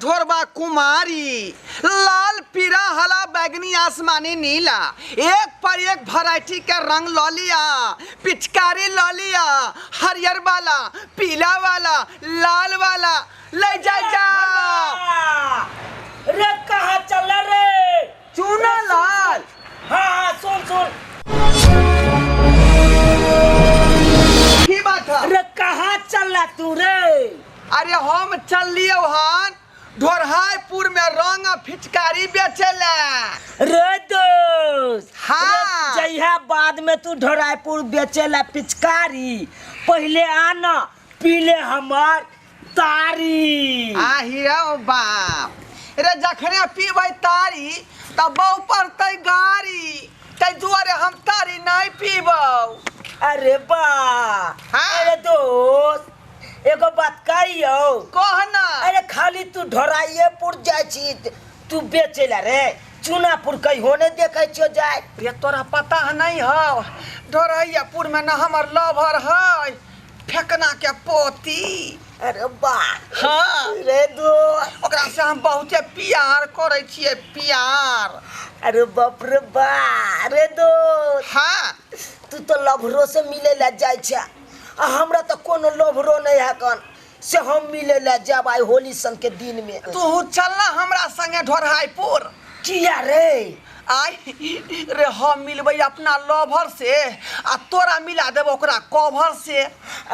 ढोरबा कुमारी, लाल पीरा हला बैगनी आसमानी नीला, एक पर एक वैरायटी के रंग ल लिया, पिचकारी ल लिया, हरियर वाला, पीला वाला, लाल वाला, ले जा जा। रे कहाँ चल रे? चूना लाल। हाँ हाँ सुन सुन। की बात है? रे कहाँ चल तू रे? अरे हम चल लियो हन ढोरहाईपुर में रंग आ फिचकारी बेचेला। रे दोस्त। हाँ। जहिया बाद में तू ढोरायपुर बेचेला पिचकारी, पहले आना पीले हमार तारी। आ हीरा बाप रे, जखने पीबै तारी तब बहु पड़तै गारी, तै दुआरे हम तारी नहीं पीबौ। अरे बा। हाँ। अरे दोस्त एगो बात कहियो। कहना। अरे खाली तू ढोराइएपुर जाय छी तू बेचेला रे, चूनापुर कहियो ने देखै छियो जाय। रे तोरा पता नहीं हौ, ढोरैयापुर में न हमर लभर है फेकना के पोती। अरे बा। हाँ। रे दोस्त ओकरा से हम बहुते प्यार करै छियै, प्यार। अरे बाप रे बा। रे दोस्त। हाँ। तू तो लभरो से मिले ला जाय छे, आ हमरा तो कोनो लभरो नहीं है कन से हम मिले ला जाब आई होली सन के दिन में। तू चलना हमरा संगे ढोरहाईपुर। किया रे? आय रे हम मिलबै अपना लभर से आ तोरा मिला देब ओकरा कवर से।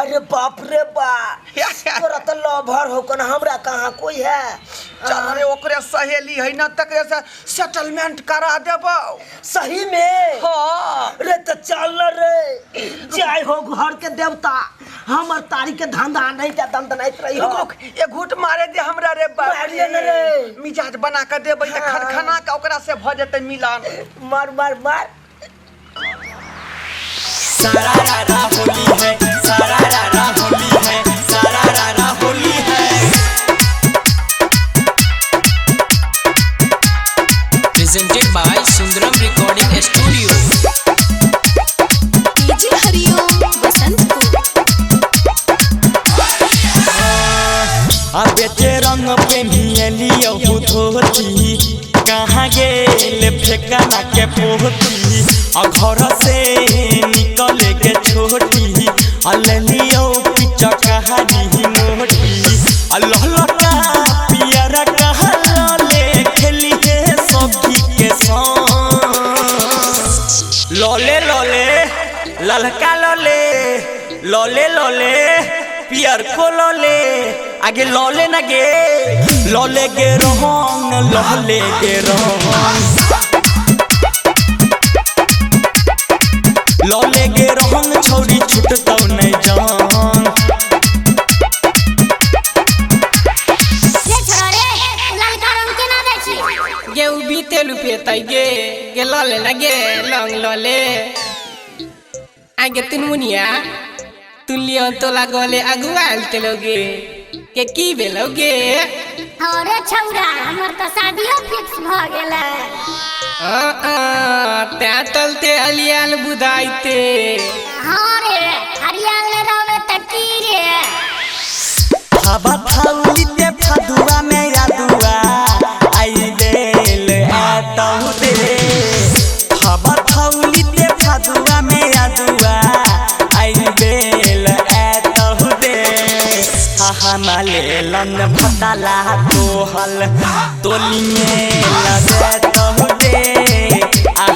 अरे बाप रे बा, तोरा तो लभर हो कन, हमरा कहाँ कोई है। चल रे ओकरे सहेली है न, तकरे से सेटलमेंट करा देबौ। सही में? हाँ। रे तो चल रे, जाय हो घर के देवता, हमर तारी के धंधा नहीं त दंदनाइत रही हो। रुक एक घूट मारे दे हमरा रे बाप। मारिए न रे। मिजाज बना के देबै त खनखना के ओकरा से भ जेतै मिलान। मार मार मार। सारा रारा होली है, सारा रारा होली है, सारा रारा होली है। Presented by Sundaram Recording Studio. DJ Hariom Basantpur. आ बेचे रंग पे मिलियो धोती, कहाँ गेल फेकना के पोती, आ घर से निकले के छोटी, आ लेलियो पिचकारी मोटी, आ लहलका पियरा कहाँ लले खेली हे सखी के संग। लोले लोले ललका लोले, लोले लोले पियर को लोले, आगे लोले न गे लोले गे रोहन, लोले गे रोहन, लोले गे रोहन, छोरी छुटतौ नहीं जान। रे छोरा रे, ललका रंग केना दै छी? गे उ बीते लुपेतै गे, गे लोले न गे लंग लोले। आगे तुनमुनिया तुलियो तोला गले अगुआल तेलोगे के की भेलोगे? हाँ रे छौरा, हमर त शादियो फिक्स भ गेलै। तैं तलते हलियाल बुदाइते। हाँ रे, हरियाल ने रहबे त की रे? हवा थाउली ते फदुआ में यादुआ आई देल आतहु दे, हवा थाउली ते फदुआ में यादुआ आई देल आतहु दे। हमाले लन फतला तोहल तोली में लगे तहु दे,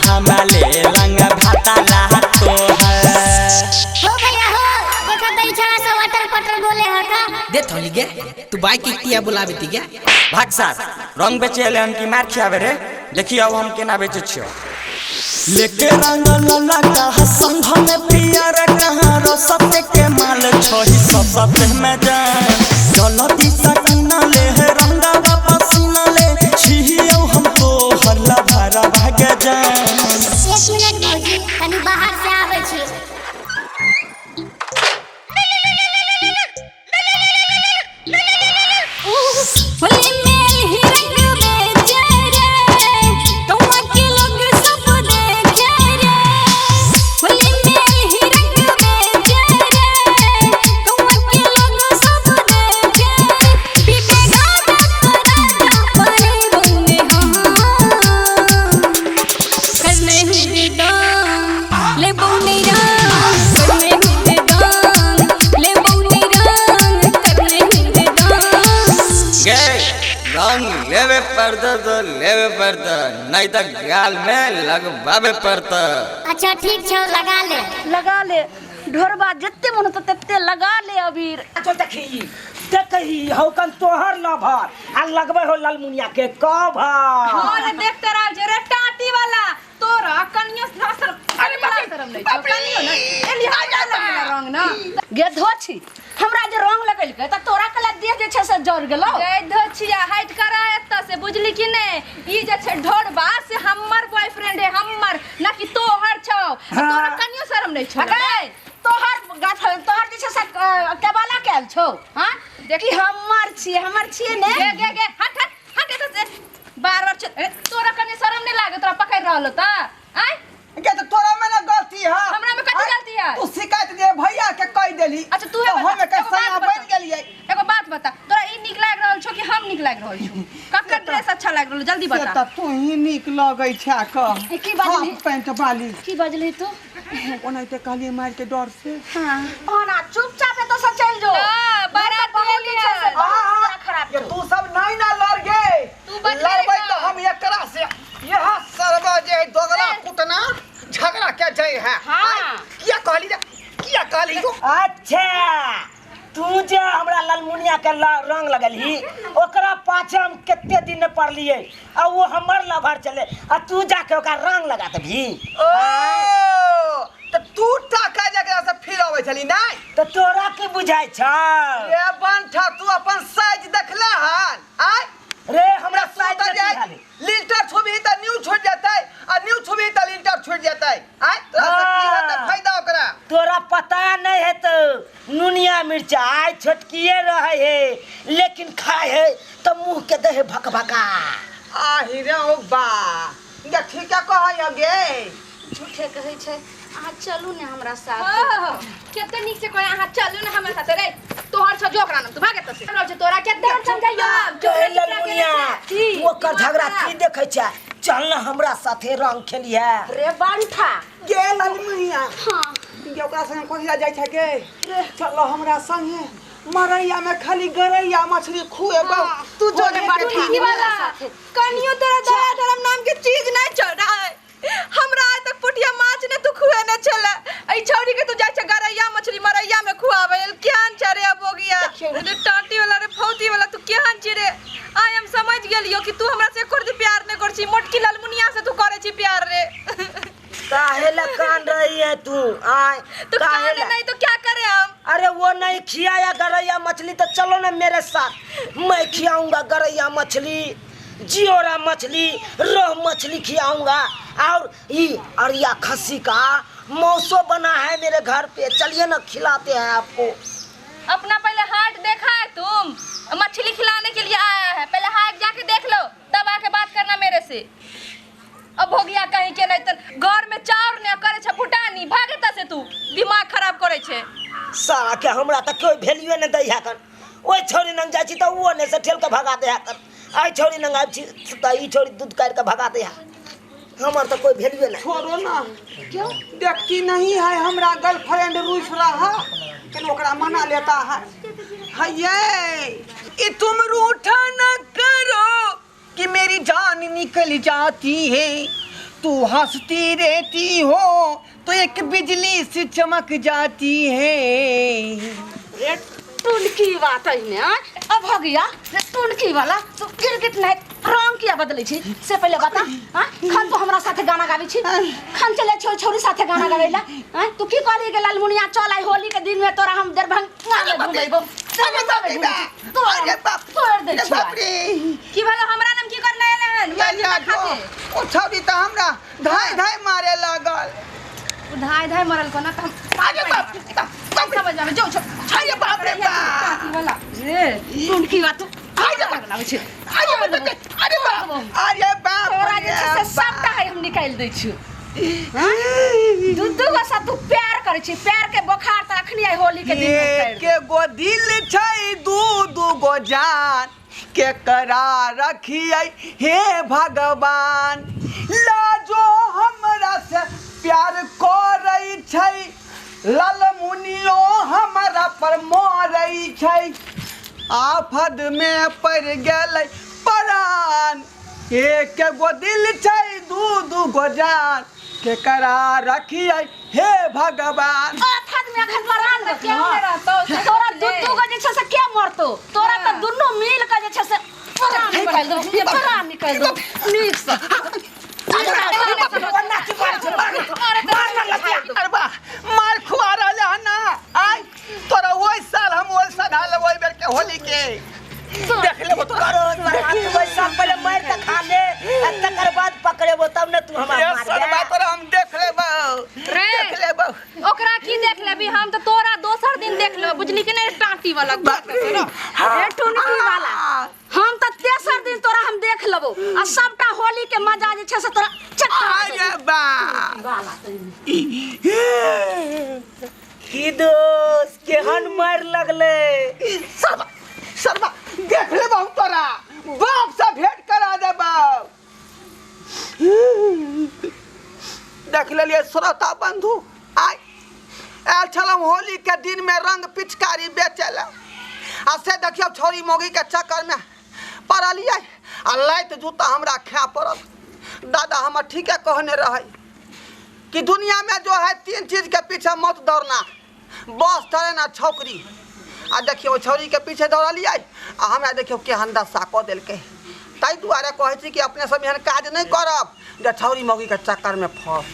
हमाले लंग फतला तोहल। हो भैया हो, देखा त ई छोरा सब अटर पटर बोले ह का। दे थोली गे, तू बाइक किया बुलाबे ती गे। भाग साथ रंग बेचे अले हम की मार खियाबे रे, देखियो अब हम केना बेचे छियो। लेके रंग ललका संग में पियर कहाँ रसत के माल छोही ससत में जान, जलती सकीना ले रंगा पसीना ले, छिहियो हम तो हल्ला भरा भाग जान। एक मिनट भौजी, तनी बाहर से आबै छी। होली में ही रंग बेचे रे, कौआ के लोग सब देखे रे। होली में ही रंग बेचे रे, कौआ के लोग सब नहीं तो गाल में लगवावे पड़ता। अच्छा ठीक छौ, लगा ले लगा ले ढोरबा, जते मन होतो तते लगा ले अबीर। अच्छा देखी देखी हौकन तोहर लभर आ लगबे हो लालमुनिया के कभर। हां रे देख तोरा जे रे टाटी वाला तोरा कनियो सर। अरे बाप रे शरम नहीं छौ कनियो ना एली हमरा रंग ना गे धोछी, हमरा जे रंग लगेलकै त तोरा कला दे जे छै से जर गेलौ। गे धोछिया हाइट करा एत से, बुझली कि नै? ई जे छै ढोरबा से हमर बॉयफ्रेंड है हमर, ना कि तोहर छौ। तोरा कनियो शरम नहीं छौ। अगे तोहर गर्लफ्रेंड तोहर जे छै से केबाला कैल छौ। हां देखी हमर छी, हमर छियै ने। गे गे गे हट हट हट एत से, बार बार अरे तोरा कनी शरम नहीं लागे तोरा पकड़ रहलो त? आय के तो तोरा में ना गलती है। हमरा में कथि गलती है? तू शिकायत दे भैया के कह देली। अच्छा तू तो हम के संग बन गेलियै। एगो बात बता, तोरा ई नीक लाग रहल छौ कि हम नीक लाग रहल छौ? ककर ड्रेस अच्छा लाग रहल जल्दी बता। त तू ही नीक लगै छै क। की बाजली? पैंट वाली। की बाजली तू? ओनाहिते कहलियै मार के डर से। हां ओना चुपचाप एत से चल जो ना, बारात बहुत एलियै। छै से बहुत खराब ये तू सब नहीं ना लड़ गे। तू बच लड़बै तो हम एकरा से यह सरवा जे दोगला कुटना झगड़ा के जाय है। हां किया कहली रे, किया कहली तू? अच्छा तू जे हमरा लालमुनिया के रंग लगलही ओकरा पाछे हम कते दिन पड़लिए आ वो हमर लभर चले आ तू जाके ओकरा रंग लगा देबही। ओ त तू टाका जकरा से फिर आबै छली नै? त तोरा की बुझाय छ? ए बंठा तू अपन साइज देखले हन? आय रे हमरा साइज जाय लीटर छुबी त न्यू छूट जतै आ न्यू छुबी त लीटर छूट जतै। आय तोरा से की हेतै फायदा ओकरा? तोरा पता नहीं है तो नुनिया मिर्चा आय छोटकिए रहे है लेकिन खाए है तो मुंह के दे भकभका। आहि रे ओ बा देखी क्या कहै गे? झूठे कहै छै। अहाँ चलू ने हमरा साथ। कते नीक से कहै अहाँ चलू ने हमरा साथ। रे तोहर छ जोकरा नाम तू भागे त से रहल छ तोरा कते हम समझाइयो। कहे ललमुनिया तू ओकर झगड़ा की देखै छ? चल न हमरा साथे रंग खेलिहे। रे बंठा गे ललमुनिया। हां गे ओकरा संगे कोहिया जाइ छ गे? चल हमरा संगे मरैया में खाली गरैया मछली खुएबौ। तू जो ने बंठा वाला कनियो तोरा दया धर्म नाम के चीज नहीं चल रहा है। हमरा आइ तक पोठिया माछ ने तू खुएने छले, एई छौरी के तू जाइ छ गरैया मछली मरैया में खुआबै केहन छ रे अबोगिया? रे टाटी वाला रे फौती वाला तू केहन छी रे? आइ हम समझ गेलियो कि तू हमरा से एको रति प्यार नहीं कर छी, मोटकी ललमुनिया से तू करे छी प्यार रे। काहे ला कान रही है तू? आय तो काहे नहीं तो क्या करे हम? अरे वो नहीं खियाया गरैया मछली तो चलो ना मेरे साथ, मैं खियाऊंगा गरैया मछली, जियोरा मछली, रोह मछली खियाऊंगा और ये अरिया खस्सी का मौसो बना है मेरे घर पे, चलिए ना खिलाते हैं आपको। अपना पहले हाथ देखा है तुम? मछली खिलाने के लिए आया है, पहले हाथ जाके देख लो तब आके बात करना मेरे से। अब हो गया कहीं के नहीं तो घर में चाउर ने करे छे फुटानी, भागता से तू दिमाग खराब करे छे। साला के हमरा त कोई वैल्यू न दै हकन, ओइ छोरी नंग जाइ छी त ओ ने से ठेल के भगा दे हकन, आई छोरी नंग आब छी त ई छोरी दूध काट के भगा दे। हमर तो कोई वैल्यू नहीं। छोड़ो ना, क्यों देखती नहीं है हमरा गर्लफ्रेंड रूस रहा लेकिन ओकरा मना लेता है। ये तुम रूठा न करो कि मेरी जान निकल जाती है, तू हंसती रहती हो तो एक बिजली से चमक जाती है। रे टुनकी बात है ने अब हो गया रे टुनकी वाला तो गिरगिट नहीं रंग किया बदलै छी से पहले बता। हां खन तो हमरा साथे गाना गाबै छी, खन चले छो छोरी साथे गाना गाबैला। हां तू की कहली के लालमुनिया चल आई होली के दिन में तोरा हम दरभंगा में घुमेबो। अरे बाप तोड़ दे छी। की भेलो हमरा नाम की करने एले हन? ओ छौरी त हमरा धाय धाय मारे लागल। उ धाय धाय मरल को ना त हम अरे बाप बाप समझ में जो अरे बाप रे बाप वाला रे टुनकी वा तू अरे बाप अरे बाप अरे बाप अरे बाप तोरा जे छै से सबटा है हम निकाल दै छी। दू दू गो सा तू प्यार करै छी, प्यार के बोखार त अखनी आई होली के दिन में। एक गो दिल छै दू दू गो जान के करा रखियै हे भगवान, लाजो हमरा से प्यार करै छै, लालमुनियो हमरा पर मरै छै, आफत में पड़ गेलै परान, एक गो दिल छै दू दू गो जान केकरा रखियै हे भगवान। आठ आदमी अखन परान तऽ क्यों नहि रहतौ से तोरा ले। दू दू गो जे छै से के मरतौ तोरा तऽ दुनू मिल के जे छै से परान निकालि देबौ परान निकालि देबौ नीक से। ओना की मार छै मार मार ना लतिया। अरे बा मार खुआ रहल है ना आय तोरा ओहि साल हम ओहि सधा लेब ओहि बेर के होली के देख लेबो तोरा। करो तोरा हाथ पैसा पहले मार के खा ले आ तकर बाद पकड़ेबो तब ने तू हमरा ये मार सरबा तोरा हम देख लेबो रे। देख लेबो। ओकरा की देख लेबी हम तऽ तोरा दोसर दिन देख लेबै बुझली कि नहि टाटी वाला। रे टुनकी वाला हम तऽ तेसर दिन तोरा हम देख लेबो आ सबटा होली के मजा जे छै से तोरा चटका अरे बा वाला की दोस्त केहन मार लगले। सरबा सरबा देख लेबो हम तोरा बाप से भेंट करा देबो। देख लेलियै श्रोता बंधु आइ आयल छलहुँ होली के दिन में रंग पिचकारी बेचे ला आ से देखियौ छौरी मौगी के चक्कर में पड़लियै आ लाइत जूता हमरा खाय पड़ल। दादा हमर ठीके कहने रहै कि दुनिया में जो है तीन चीज के पीछे मत दौड़ना बस ट्रेन आ छौकरी। आ देखियौ छौरी के पीछे दौड़लियै आ हमरा देखियौ केहन दशा कऽ देलकै। ताहि दुआरे कहै छी कि अपने सब एहन काज नहि करब जे छौरी मौगी के चक्कर में फंस।